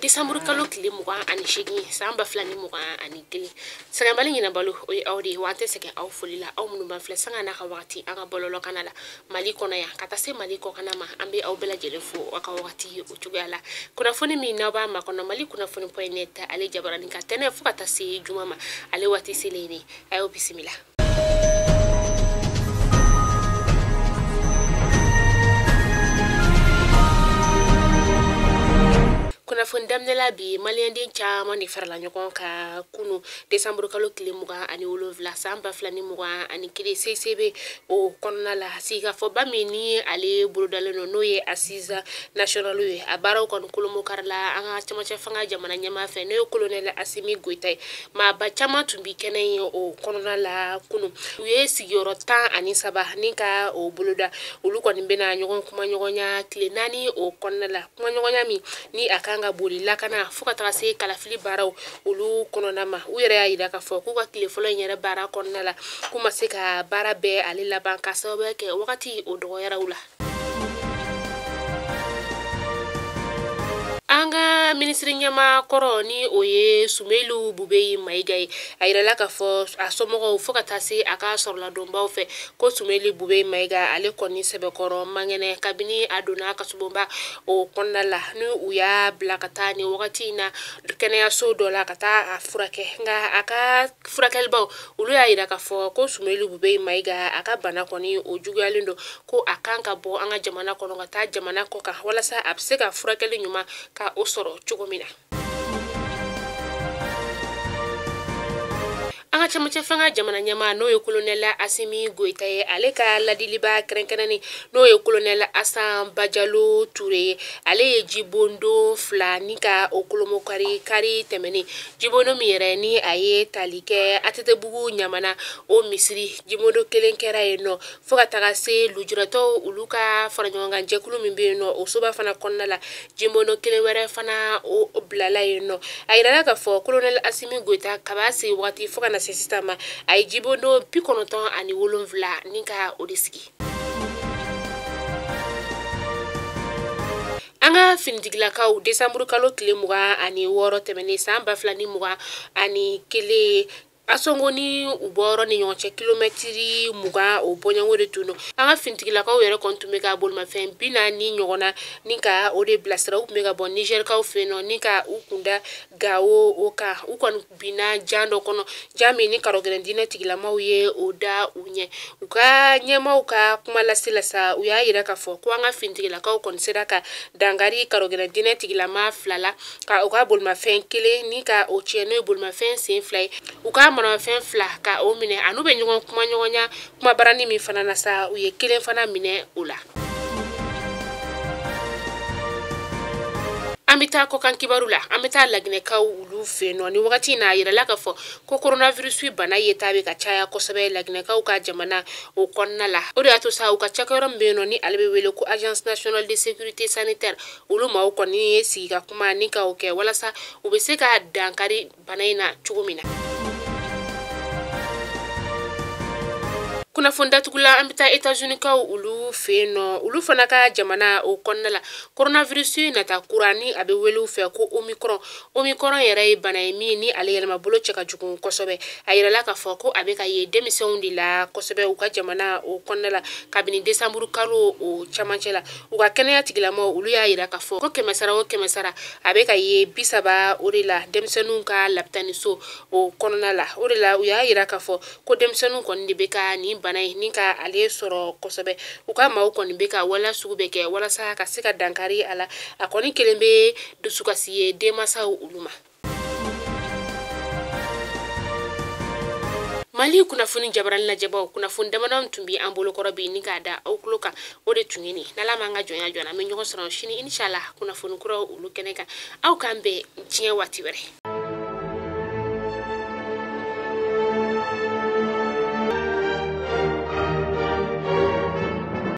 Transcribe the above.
Décembre kalo tile 28 san 2021. Sɛgɛnbali ɲinabalo o ye aw de ye, wa an tɛ sɛgɛn aw foli la, aw minnu b'an filɛ sanga n'a ka wagati an ka bɔlɔlɔ kana la Mali kɔnɔ yan ka taa se Mali kɔkana ma. An bɛ aw bɛɛ lajɛlen fo aw ka wagati ye o cogoya la. Kunnafoni min n'aw b'a makɔnɔ Mali kunnafoni point net ale jabaranin ka tɛnɛ fo ka taa se juma ma, ale waati selen ne a y'aw bisimila. Kunnafoni daminɛla bi, maliyɛnden caman de farala ɲɔgɔn kan kunu décembre kalo tile 27 san 2021 CCB o kɔnɔna la. Sigikafɔba min ni ale bolodalen don n'o ye assise nationale ye, a baaraw kɔni kolomɔkarila an ka camancɛ fanga jamana ɲɛmaa fɛ n'o ye colonel Assimi Goïta ye. Maaba caman tun bi kɛnɛ ye o kɔnɔna la kunu. U ye sigiyɔrɔ 13 ni ka o boloda, olu kɔni bɛna ɲɔgɔn kumaɲɔgɔnya tile 4 o kɔnɔna la. Kumaɲɔgɔnya min ni a kan ka boli lakana fo ka taga se kalafili baaraw olu kɔnɔna ma. U yɛrɛ y'a yira k'a fɔ k'u ka tile fɔlɔ in yɛrɛ baara kɔnɔna la k'u ma se ka baara bɛɛ ale laban ka sababuya kɛ wagati o dɔgɔyara u la. An ka minisiri ɲɛmaa kɔrɔ ni o ye Soumeylou Boubèye Maïga ye, a yirala k'a fɔ a somɔgɔw fo ka taa se a ka sɔrɔladonbaw fɛ ko Soumeylou Boubèye Maïga ale kɔni sɛbɛkɔrɔ man kɛnɛ kabini a donna kasobonba o kɔnɔna la, ni u y'a bila ka taa nin wagati in na kɛnɛyaso dɔ la ka taa a furakɛ. Nka a ka furakɛlibaw olu y'a yira k'a fɔ ko Soumeylou Boubèye Maïga a ka bana kɔni o juguyalen don, ko a kan ka bɔ an ka jamana kɔnɔ ka taa jamana kɔ kan walasa a bɛ se ka furakɛli ɲuman ka o sɔrɔ cogo min na. An ka camancɛ fanga jamana ɲɛmaa n'o ye colonel Assimi Goïta ye, ale ka ladiliba kɛrɛnkɛrɛnnen n'o ye colonel Hassan Badialo Touré ye, ale ye jibondo 2 ni ka o kolomɔkari kari tɛmɛnen. Jibondo min yɛrɛ ni a ye tali kɛ ATT-bugu ɲamana o misiri, jibondo kelen kɛra yen nɔ fo ka taga se lujuratɔw olu ka faraɲɔgɔnkan jɛkulu min bɛ yen nɔ o soba fana kɔnɔna la, jibondo kelen wɛrɛ fana o bilala yen nɔ. A yirala k'a fɔ colonel Assimi Goïta kaba se wagati fo ka na se sisan ma, a ye jibondo 97 ni ka o de sigi. An ka finitigilakaw décembre kalo tile 26 tɛmɛnen san 2021 Asongo ni u bɔyɔrɔ ni ɲɔgɔn cɛ kilomɛtiri 20 o bɔɲɔgɔnko de tun don. An ka finitigilakaw yɛrɛ kɔni tun bɛ ka bolimafɛn 40 ɲɔgɔn na ni ka o de bilasira. U tun bɛ ka bɔ Nizɛrikaw fɛ yen nɔ ni ka u kunda Gawo o kan. U kɔni binna jan dɔ kɔnɔ, jan min ni karɔgɛlɛn diinɛ tigilamaw ye o da u ɲɛ. U ka ɲɛmaaw ka kuma lase la sa, u y'a yira k'a fɔ ko an ka finitigilakaw kɔni sera ka dankari karɔgɛlɛn diinɛ tigilama 2 la, ka u ka bolimafɛn kelen ni ka o tiɲɛ n'o ye bolimafɛn sen 2 ye, u ka manamafɛn 2 ka o minɛ. A n'u bɛ ɲɔgɔn kumaɲɔgɔnya kumabarani min fana na sa, u ye kelen fana minɛ o la. An bɛ taa kɔkan kibaru la, an bɛ taa laginɛkaw olu fɛ yen nɔ. Ni wagati in na, a yirala k'a fɔ ko coronavirus bana yeta bɛ ka caya kosɛbɛ laginɛkaw ka jamana o kɔnɔna la. O de y'a to sa u ka cakɛyɔrɔ min bɛ yen nɔ ni ale bɛ wele ko agence nationale de sécurité sanitaire, olu maaw kɔni ye sigi ka kuma ni ka o kɛ walasa u bɛ se ka dankari bana in na cogo min na. Kunnafoni datugula, an bɛ taa États-Unis kaw olu fɛ yen nɔ. Olu fana ka jamana o kɔnɔna la, coronavirus nata kura ni a bɛ wele u fɛ ko Omicron. Omicron yɛrɛ ye bana ye min ni ale yɛlɛmabolo cɛ ka jugu kosɛbɛ. A yirala k'a fɔ ko a bɛ ka ye denmisɛnw de la kosɛbɛ u ka jamana o kɔnɔna la kabini décembre kalo o camancɛ la. U ka kɛnɛya tigilamɔgɔw olu y'a yira k'a fɔ ko 100 sara o 100 sara a bɛ ka ye 30 o de la denmisɛnninw ka lapitaniso o kɔnɔna la. O de la u y'a yira k'a fɔ ko denmisɛnninw kɔni de bɛ ka nin bana in ni ka ale sɔrɔ kosɛbɛ. U ka maaw kɔni bɛ ka waleya sugu bɛɛ kɛ walasa ka se ka dankari a la. A kɔni kelen bɛ dusukasi ye denmansaw olu ma. Mali kunnafoni jabarani lajɛbaw, kunnafoni damadɔ tun bɛ an bolokɔrɔ bi ni k'a da aw tulo kan, o de tun ye nin. N'Ala m'an ka jɔnya jɔ, an bɛ ɲɔgɔn sɔrɔ sini inshallah kunnafoni kuraw olu kɛnɛ kan. Aw k'an bɛn diɲɛ waati wɛrɛ.